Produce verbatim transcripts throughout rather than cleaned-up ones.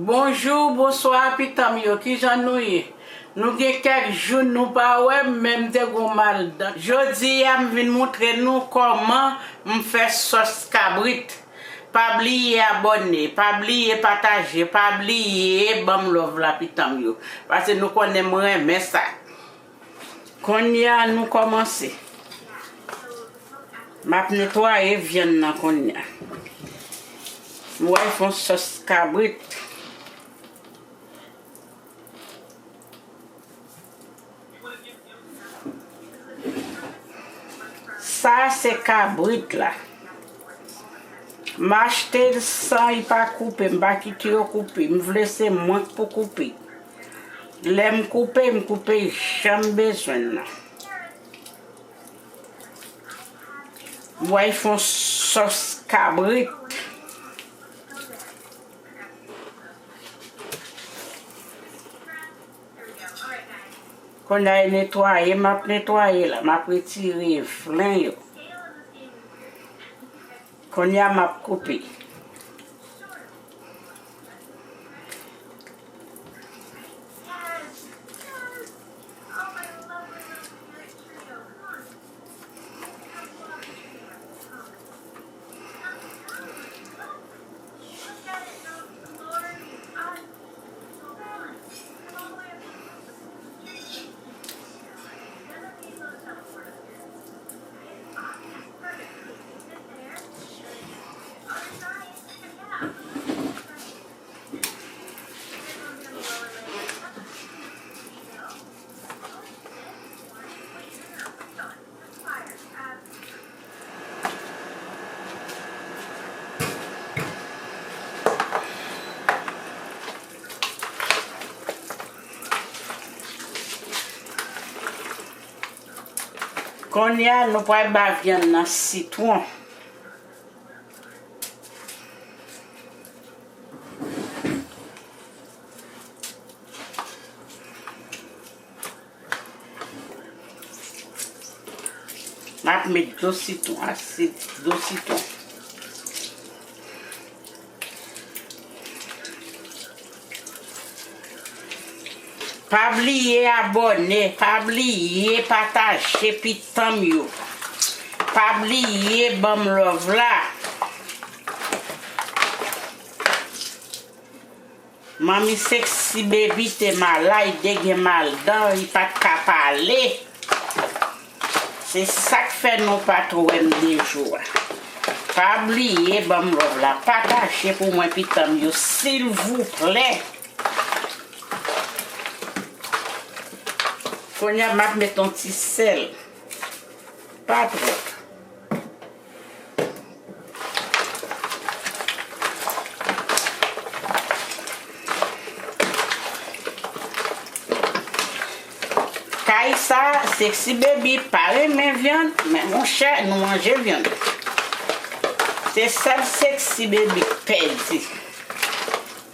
Bonjou, bonswa, pitanm yo, kijan nou ye? Nou gen kèk jou nou pa wè m, men m te gon maldan. Jodi a, m vin montre nou kòman m fè sòs kabrit. Pa bliye abòne, pa bliye pataje, pa bliye ban m love la, pitanm yo. Paske nou konnen m renmen sa. Kounye a, nou kòmanse. M ap netwaye vyann nan kounye a. M wè fè yon sòs kabrit. Sa se kabrit la. M achte l san y pa koupe, m pa kite yo koupe. M vle se mwen k pou koupe. Lè m koupe, m koupe jan m bezwen l lan. M wè y fè yon sòs kabrit. Kounye a, netwaye, m ap netwaye la, m ap retire flen yo. Kounye a, m ap koupe. Kounye a, nou pral ba vyann nan sitwon. M ap met dlo sitwon, asid dlo sitwon. Pa bliye abòne, pa bliye pataje pitanm yo. Pa bliye ban m love la. Manmi Sexy Baby te malad, te gen maldan, li pa t ka pale. Se sa k fè nou pa t wè m de jou a. Pa bliye ban m love la, pataje pou mwen pitanm yo, silvouplè. Kounye a m ap met yon ti sèl. Pa twòp. Kay sa, Sexy Baby pa renmen vyann, men monchè, nou manje vyann. Se sèl Sexy Baby k pèdi.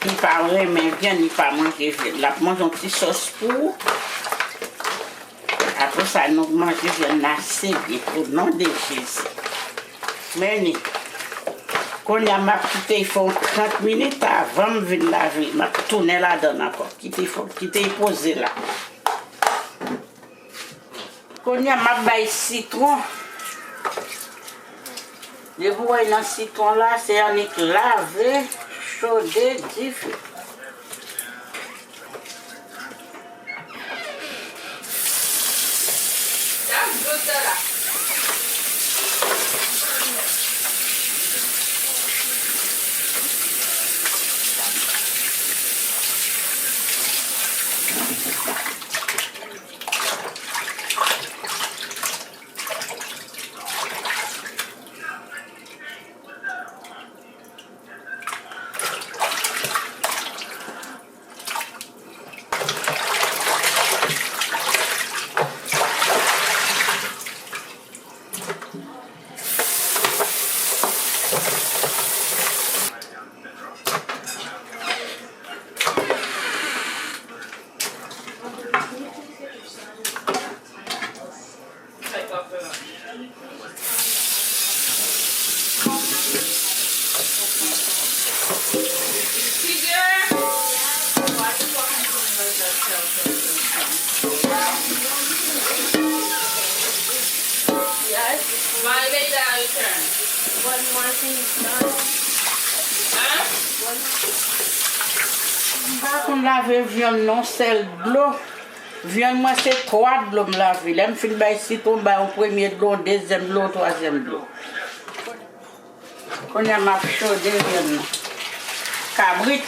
Li pa renmen vyann, li pa manje vyann. L ap manje yon ti sòs pou ou. Apre sa, nou manje vyann nan ase byen, o non de Jezi. Men ni, kounye a, m ap kite l fè yon trant minit avan m vin lave. M ap tounen ladan l ankò. Kite l fè, kite l poze la. Kounye a, m ap bay sitwon. Depi w wè nan sitwon la, se annik lave, chode, dife. M pa konn lave vyann non, sèl dlo. Vyann mwen se twa dlo m lave. Lè m fin bay sitwon, m bay yon premye dlo, yon dezyèm dlo, yon twazyèm dlo. Kounye a m ap chode vyann nan. Kabrit.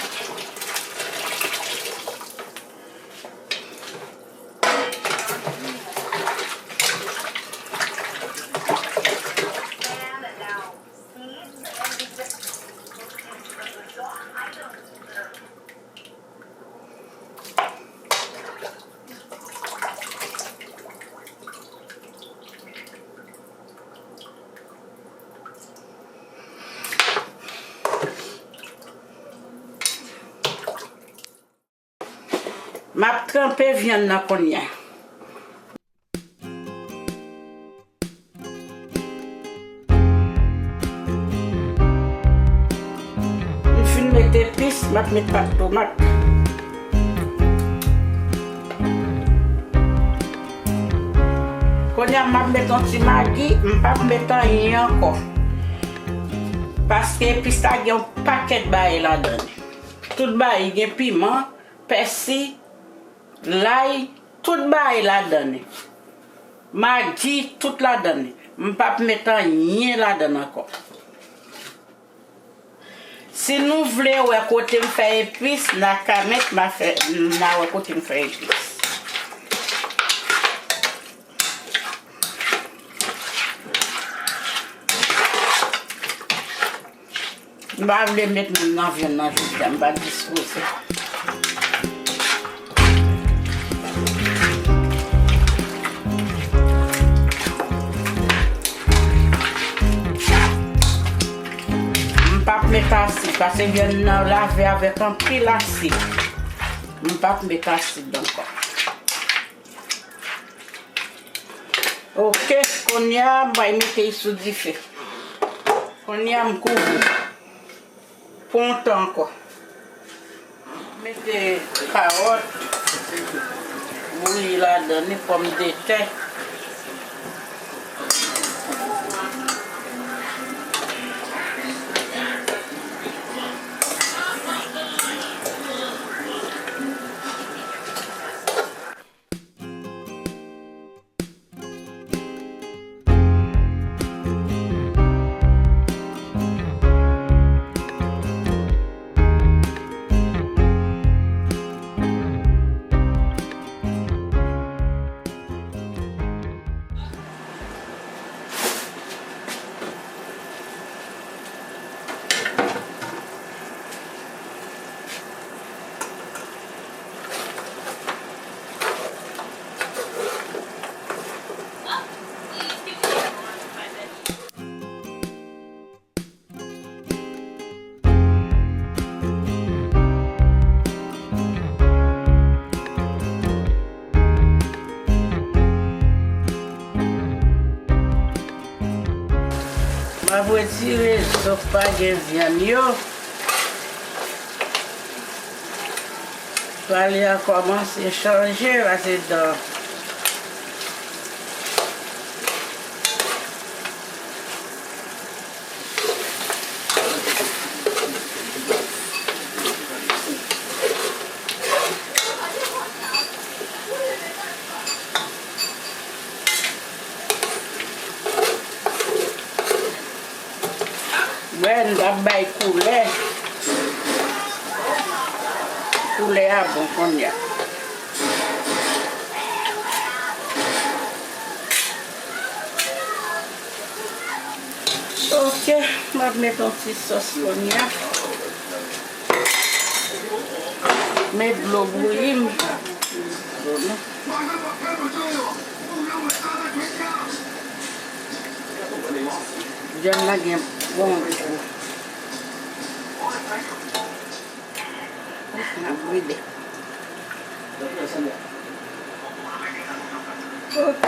M ap tranpe vyann nan kounye a. M fin met epis, m ap met pat tomat. Kounye a, m ap met yon ti magi, m p ap met anyen ankò. Paske epis la gen yon pakèt bagay ladan li. Tout bagay, gen piman, pèsi, lay, tout bagay ladan li. Magi, tout ladan li. M p ap met anyen ladan ankò. Si nou vle wè kote m fè epis, n a ka met, m a fè, n a wè kote m fè epis. M pa vle met moun nan vyann nan jodi a, m pa dispoze. M p ap met asid, paske vyann nan lave avèk anpil asid. M p ap met asid ankò. Ok, kounye a, m pral mete l sou dife. Kounye a, m kouvri pou yon tan ankò. Mete kawòt bouyi ladan li, pòmdetè. M ap retire zo k pa gen vyann yo. Pale a kòmanse chanje, pase dan. Wè, n ap bay koulè. Koulè a bon kounye a. Ok, m ap met yon ti sòs kounye a. Met dlo bouyi m. Dlo nou. Vyann nan gen bon gou. N ap vide. Ok.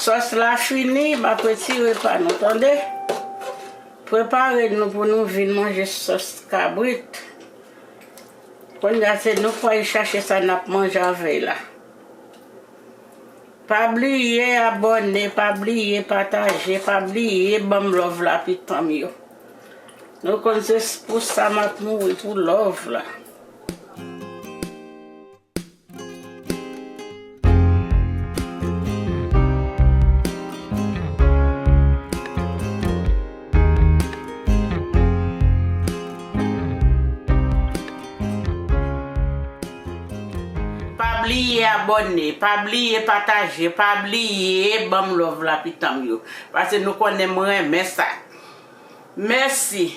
Sòs la fini, m ap retire pa nou, tande. Prepare nou pou nou vin manje sòs kabrit. Kounye a se nou k pral chache sa n ap manje avè l la. Pa bliye abòne, pa bliye pataje, pa bliye ban m love la pitanm yo. Nou konn se pou sa m ap mouri, pou love la. Pa bliye abòne, pa bliye pataje, pa bliye ban m love la pitanm yo. Paske nou konnen m renmen sa. Mèsi.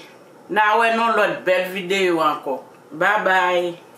N a wè nan lòt bèl videyo ankò. Babay.